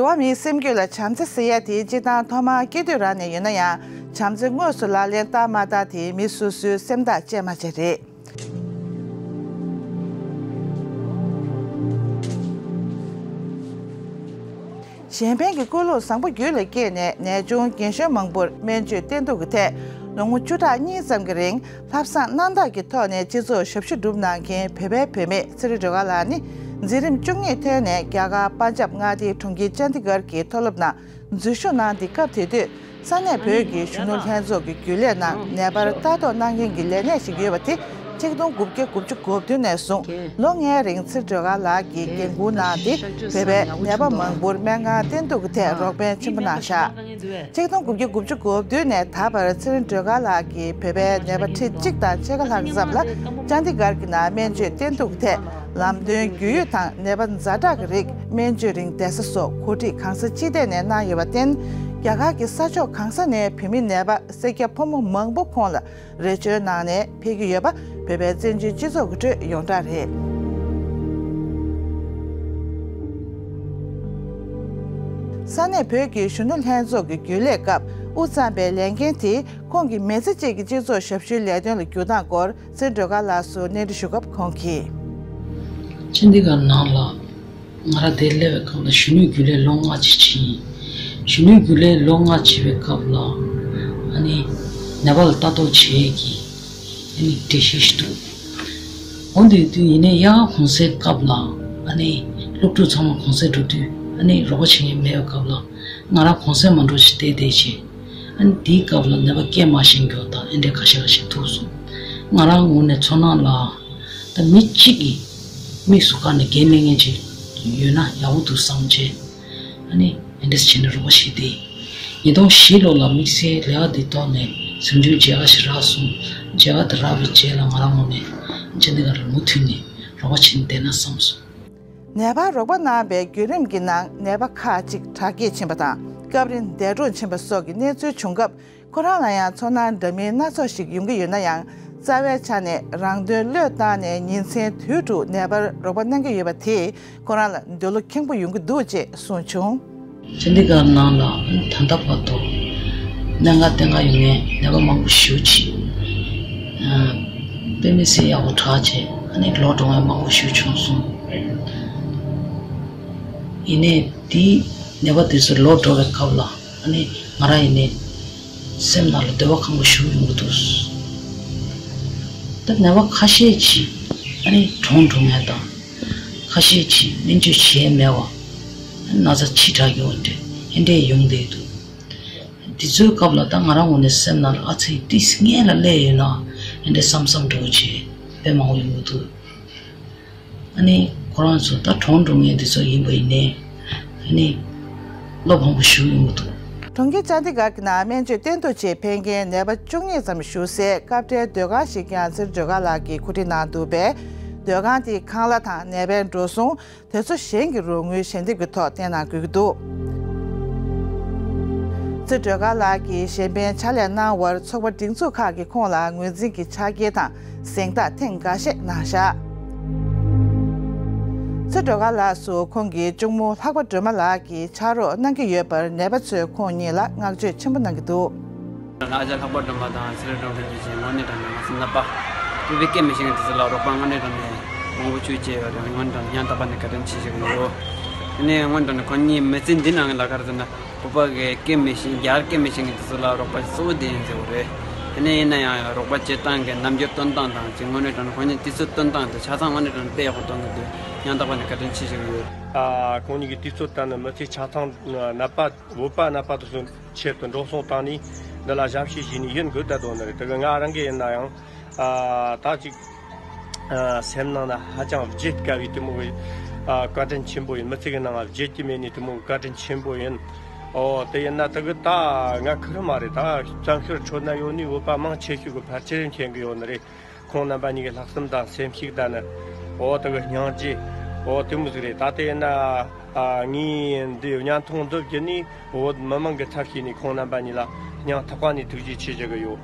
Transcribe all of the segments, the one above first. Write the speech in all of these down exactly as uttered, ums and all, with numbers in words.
འགྲོ་བ་མིའི་སེམས་རྒྱུད་ལ་བྱམས་བརྩེ་ཟེར་ཡ་དེ་སྤྱིར་བཏང་ཐོག་མར་སྐྱེ་དུས་རང་ནས་ཡོད་ན་ཡང་། བྱམས་བརྩེ་དངོས་སུ་ལག་ལེན་བསྟར་མ་བསྟར་དེ་མི་སོ་སོའི་སེམས་ཐག་བཅད་མ་བཅད་རེད། གཞན་ཕན་གྱི་ཀུན་སློང་བཟང་པོ་རྒྱུད་ལ་སྐྱེས་ནས་ནད་གཅོང་རྒན་གཞོན་མང་པོར་སྨན་བཅོས་བསྟེན་གཏུག་གི་ཐད། ལོ་ངོ་བཅུ་ཕྲག་གཉིས་ཙམ་གྱི་རིང་ལྷག་བསམ་རྣམ་དག་གི་ཐོག་ནས་སྤྱི་ཚོགས་ཞབས་ཞུ་སྒྲུབ་གནང་མཁན་བོད་པའི་བུད་མེད་ཚེ་རིང་སྒྲོལ་དཀར་ལགས་ནི། འཛིན་རིམ་བཅུ་གཉིས་ཐོན་ནས་རྒྱ་གར་པན་ཇབ་མངའ་སྡེའི་གྲོང་ཁྱེར་ཅན་དི་གྷར་གྱི་མཐོ་སློབ་ནང་འཛུལ་ཞུགས་གནང་སྟེ། སྐབས་དེ་དུས་ས་གནས་བོད་ཀྱི་གཞོན་ནུ་ལྷན་ཚོགས་ཀྱི་རྒྱུན་ལས་ནང་ནད་པར་ལྟ་རྟོག་གནང་མཁན་གྱི་ལས་གནས་ཤིག་ཡོད་པ་དེ། ཆིག་སྟོང་དགུ་བརྒྱ་དགུ་བཅུ་གོ་བདུན་ནས་བཟུང་ལོ་ལྔའི་རིང་ཚེ་རིང་སྒྲོལ་དཀར་ལགས་ཀྱིས་འགན་འཁུར་གནང་སྟེ། བོད་པའི་ནད་པ་མང་པོར་སྨན་ཁང་བསྟེན་གཏུག་གི་ཐད་རོགས་ཕན་ཆེན་པོ་གནང་བཞག་ཆིག་སྟོང་དགུ་བརྒྱ་དགུ་བཅུ་གོ་བདུན་ནས་ད་བར་ཚེ་རིང་སྒྲོལ་དཀར་ལགས་ཀྱིས་བོད་པའི་ནད་པ་ཁྲི་གཅིག་དང་ཕྱེད་ཀ་ལྷག་ཙམ་ལ་ཅན་དི་གྷར་གྱི་ནང་སྨན་བཅོས་བསྟེན་གཏུག་ཐད་ལམ་སྟོན་རྒྱུས་ཡོད་དང་། ནད་པ་ཛ་དྲག་གི་རིགས་སྨན་བཅོས་རིང་བསྡད་ས་སོགས་གོ་སྒྲིག་གང་ས་ཅི་ཐད་ནས་གནང་ཡོད་པར་བརྟེན། རྒྱ་གར་གྱི་ས་ཕྱོགས་གང་ས་ནས་བོད་མི་ནད་པ་སེར་སྐྱ་ཕོ་མོ་མང་པོ་ཁོང་ལ་རེ་བཅོལ་གནང་ནས་ཕེབས་ཀྱི་ཡོད་པ་བོད་པའི་བཙན་བྱོལ་སྤྱི་ཚོགས་ཀྱི་ཁྲོད་ཡོངས་གྲགས་རེད། ས་གནས་བོད་ཀྱི་གཞོན་ནུ་ལྷན་ཚོགས་ཀྱི་རྒྱུན་ལས་སྐབས་དབུ་བརྩམས་པའི་ལས་འགན་དེས་ཁོང་གི་མི་ཚེ་གཅིག་གི་སྤྱི་ཚོགས་ཞབས་ཞུའི་ལས་དོན་ལ་བསྒྱུར་སྟངས་སྐོར་ཚེ་རིང་སྒྲོལ་དཀར་ལགས་སུ་གནས་འདྲི་ཞུ་སྐབས་ཁོང་གིས། ཅན་དི་གྷར་ནང་ལ་ང་རང་དེར་སླེབས་པའི་སྐབས་ལ་གཞོན་ནུའི་རྒྱུན་ལས་ལོ་ལྔ་ཅིག་བྱས་ཡིན། གཞོན་ནུའི་རྒྱུན་ལས་ལོ་ལྔ་བྱས་པའི་སྐབས་ལ་ཨ་ནི་ནད་པ་ལ་ལྟ་རྟོག་བྱེད་ཡས་ཀྱི་ཨ་ནི་འགྲེལ་བཤད་ཞིག་འདུག་འོན་ཏེ་དུས་ཡིན་ནའི་ཡང་གུང་སེང་སྐབས་ལ་ཨ་ནི་སློབ་ཕྲུག་ཚང་མ་གུང་སེང་འགྲོ་དུས་ཨ་ནི་རོགས་པ་བྱེད་མཁན་མེད་པའི་སྐབས་ལ་ང་རང་གུང་སེང་མ་འགྲོ་ཞིག་བལྟས་བསྡད་བྱས། ཨ་ནི་དེའི་སྐབས་ལ་ནད་པ་སྐད་མ་ཤེས་མཁན་དང་ཨེ་འདྲས་ཁ་ཤས་ཁ་ཤས་ཐུག་སོང་། ང་རང་ངོས་ནས་ཚོར་སྣང་ལ་ད་མི་གཅིག་གིས་དམིགས་སུ་བཀར་ནས་འགན་ལེན་མཁན་ཅིག་ཡོད་ན་ཡག་པོ་འདུག་བསམ་བྱས། ཨ་ནི་ཨེ་འདྲས་བྱས་ནས་རོགས་པ་བྱས་ཏེ། ཉིས་སྟོང་བཞི་ལོ་ལ་དམིགས་བསལ་ལས་ཀ་འདི་ཐོག་ནས་ཟིང་ཆུང་མཇལ་ཁ་ཞིག་རག་སོང་། མཇལ་ཁ་དེ་རག་པའི་རྗེས་ལ་ང་རང་ངོས་ནས་ཅན་དི་གྷར་ལ་མུ་མཐུད་ནས་རོགས་པ་བྱས་ནས་བསྡད་ན་བསམ་སོང་། ནད་པར་རོགས་པ་གནང་བའི་བརྒྱུད་རིམ་གྱི་ནང་ནད་པ་ཁག་ཅིག་དྲག་སྐྱེད་ཕྱིན་པ་དང་སྐབས་རེ་འདས་གྲོངས་ཕྱིན་པ་སོགས་ཀྱི་གནས་ཚུལ་བྱུང་སྐབས། ཁོ་རང་ལ་ཡང་ཚོར་སྣང་འདྲ་མིན་སྣ་ཚོགས་ཤིག་ཡོང་གི་ཡོད་ན་ཡང་། རྩ་བའི་ཆ་ནས་རང་དོན་བློས་བཏང་ནས་ཉིན་མཚན་དུས་དྲུག་ནད་པར་རོགས་པ་གནང་གི་ཡོད་པ་དེས་ཁོ་རང་ལ་འདོད་བློ་ཁེངས་པོ་ཡོང་གི་འདུག་ཅེས་གསུངས་བྱུང་། ཅན་དི་གྷར་ནང་ལ་ད་ལྟ་བར་དུ་གནད་འགག་ལྟས་ངན་ཡོང་མཁན་ནད་པ་མང་པོ་ཞེ་པོ་ཅིག་ཨ་དཔེ་མི་སྲིད་ཡག་པོ་དྲག་བྱས། ཨ་ནི་ལོག་འགྲོ་མཁན་མང་པོ་ཞེ་པོ་བྱུང་སོང་། ཡིན་ནའི་དེའི་ནད་པ་དེ་ཚོ་ལོག་འགྲོ་བའི་སྐབས་ལ་ཨ་ནི་ང་རང་ཡིན་ནའི་སེམས་ནང་ལ་འདོད་པ་ཁེངས་པོ་ཞེ་པོ་ཡོང་གི་འདུག་ད་ནད་པ་ཁ་ཤས་ཅིག་ཨ་ནི་གྲོངས་འགྲོ་མཁན་དང་། ཁ་ཤས་ཅིག་སྨན་བཅོས་བྱས་མེད་པ། ན་ཚ་ཆེ་དྲགས་ཡོད་འདྲ་ཨེ་འདྲས་ཡོང་བསྡད་འདུག་འདི་ཚོའི་སྐབས་ལ་ད་ང་རང་ངོས་ནས་སེམས་ནང་ལ་ཨ་ཙི་ཏིས་སྔན་ལ་སླེབས་ཡོད་ན་ཨེ་འདྲས་བསམ་བསམ་འདྲ་བོ་བྱས་དཔེ་མང་པོ་ཡོང་གི་འདུག་ཨ་ནི་ཁོ་རང་ཚོ་ད་གྲོངས་འགྲོ་མཁན་དེ་ཚོ་ཡིན་པ་ཡིན་ནའི་ཨ་ནི་བློ་ཕམ་པོ་ཞེ་པོ་ཡོང་གི་འདུག་གྲོང་ཁྱེར་ཅན་དི་གྷར་གྱི་ནང་སྨན་བཅོས་བསྟེན་གཏུག་ཆེད་ཕེབས་མཁན་ནད་པ་བཅུ་གཉིས་ཙམ་བཞུགས་སའི་སྐབས་འཕྲལ་སྡོད་ཁང་ཞིག་ཀྱང་ཚེ་རིང་སྒྲོལ་དཀར་ལགས་ཀྱིས་གོ་སྒྲིག་གནང་འདུག་པས། སྡོད་ཁང་དེའི་ཁང་གླ་དང་ནད་པའི་འགྲོ་སོང་དེ་ཚོ་གཞན་གྱི་རོགས་དངུལ་ཞལ་འདེབས་ཀྱི་ཐོག་བཏོན་གནང་དགོས་ཀྱི་འདུག་ཚེ་རིང་སྒྲོལ་དཀར་ལགས་ཀྱིས་གཞན་ཕན་ཕྱག་ལས་གནང་བར་ཚོགས་པ་སྒྲིག་འཛུགས་ཁག་གིས་ཁོང་ལ་ངོས་འཛིན་གྱི་ཕྱག་འཁྱེར་དང་། གཟེངས་རྟགས་ཐེངས་འགའ་ཤས་གནང་བཞག་ཚེ་རིང་སྒྲོལ་དཀར་ལགས་སུ་ཁོང་གི་གཅུང་མོ་ལྷག་པ་སྒྲོལ་མ་ལགས་ཀྱིས་ཕྱག་རོགས་གནང་གི་ཡོད་པར་ནད་པ་ཚོས་ཁོང་ཉིད་ལ་བསྔགས་བརྗོད་ཆེན་པོ་གནང་གི་འདུག་ཨ་ཅག་ལྷག་པ་སྒྲོལ་མ་དང་ཚེ་རིང་སྒྲོལ་མ་གཉིས་ཀྱིས་དངོས་གནས་དྲང་གནས་ང་ཚོ་ནད་པ་བོད་པའི་སྐད་མི་ཤེས་མཁན་དེ་ཚོ་ལ་རོགས་པ་དངོས་གནས་དྲང་གནས་མང་པོ་བྱས་བྱས་ཡོད་རེད། དངོས་གནས་དྲང་གནས་སྙིང་ཐག་པ་ནས་བཀའ་དྲིན་ཆེ་ཞུ་གི་ཡོད། དེ་ནས་དངོས་གནས་དྲང་གནས་ཁོང་གཉིས་མི་ཚེ་འདི་ནང་གི་ལ་ཁར་ཟེར་ན། བོད་པ་གི་སྐད་མི་ཤེས་རྒྱ་གར་སྐད་མི་ཤེས་མཁན་དེ་ཚོ་ལ་རོགས་པ་གཙོ་བོ་དེ་ཡིན་ཟེར་བ་རེད། དེ་ནས་ཡིན་ན་ཡང་རོགས་པ་བྱེད་སྟངས་ཀྱི་རྣམ་འགྱུར་སྟོན་སྟངས་དང་ཅིག་དངོས་གནས་དྲང་གནས་ཁོང་གཉིས་དུས་ཚོད་སྟོན་སྟངས་དེ་ཆ་ཚང་དངོས་གནས་དྲང་གནས་དཔེ་ཡག་པོ་སྟོན་གི་འདུག་སྙིང་ཐག་པ་ནས་བཀའ་དྲིན་ཆེ་ཞུ་གི་ཡོད། ཨ། ཁོང་གཉིས་ཀྱིས་དུས་ཚོད་བཏང་ནས་མི་ཚེ་ཆ་ཚང་ནད་པ་བོད་པ་ནད་པ་དེ་ཚོའི་ཆེད་དུ་འགྲོ་སོང་བཏང་ནས་འདི་ལ་ཞབས་ཕྱི་བྱས་ནས་ཡིན་དགོས་ད་དོན་ནི་རེད། དེ་གི་ང་རང་གི་ཡིན་ན་ཡང་། ཨ། ད་ཅིག་ཨ། སེམས་ནང་ན་ཧ་ཅང་བརྗེད་དཀའ་བའི་དེ་མོ་གི། ཨ། བཀའ་དྲིན་ཆེན་པོ་ཡིན། མི་ཚེ་གི་ནང་ང་བརྗེད་ཀྱི་མེད་ནི་དེ་མོ་གི་བཀའ་དྲིན་ཆེན་པོ་ཡིན། ཨོ། དེ་ཡིན་ན་དེ་གི་ད་ང་ཁེར་མ་རེད། ད་བཙན་བྱོལ་ཁྲོད་ན་ཡོད་ནི་བོད་པ་མང་ཆེ་ཤོས་གི་ཕལ་ཆེར་མཁྱེན་གི་ཡོད་ནི་རེད། ཁོང་རྣམ་པ་གཉིས་ཀྱི་ལྷག་བསམ་དང་སེམས་ཤུགས་དང་ནི། ཨོ། དེ་གི་སྙིང་རྗེ། ཨོ། དེ་མོ་ཟིག་རེད། ད་དེ་ཡིན་ན། ཨ། ངས་འདི་བརྙན་ཐུང་འདི་བརྒྱུད་ནས་བོད་མི་མང་གི་ཚབ་བྱས་ནས་ཁོང་རྣམ་པ་གཉིས་ལ་སྙིང་ཐག་པ་ནས་ཐུགས་རྗེ་ཆེ་ཞུ་གི་ཡོད།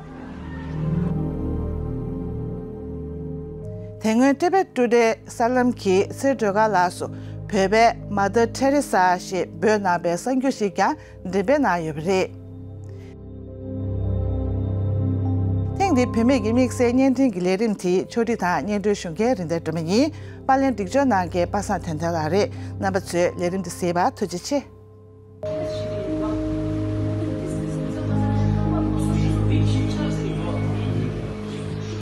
དེ་སྔོན་ཊི་བེཊ་ཊུ་ཌེ་གསར་ལམ་གྱིས་ཚེ་རིང་སྒྲོལ་དཀར་ལགས་སུ་ བོད་པས་Mother Teresa ཞེས་འབོད་གནང་བའི་གསར་འགྱུར་ཞིག་ཀྱང་འགྲེམས་སྤེལ་གནང་ཡོད་པ་རེད། ཐེངས་འདིའི་བུད་མེད་ཀྱི་དམིགས་བསལ་བརྙན་འཕྲིན་གྱི་ལས་རིམ་དེའི་ཕྱོགས་སྒྲིག་དང་སྙན་སྒྲོན་ཞུ་མཁན་རིན་ལྡན་སྒྲོལ་མ་ཡིན། པར་ལེན་སྒྲིག་སྦྱོར་གནང་མཁན་པ་སངས་དོན་ལྡན་ལགས་རེད། རྣམ་པ་ཚོས་ལས་རིམ་འདི་གཟིགས་པར་ཐུགས་རྗེ་ཆེ།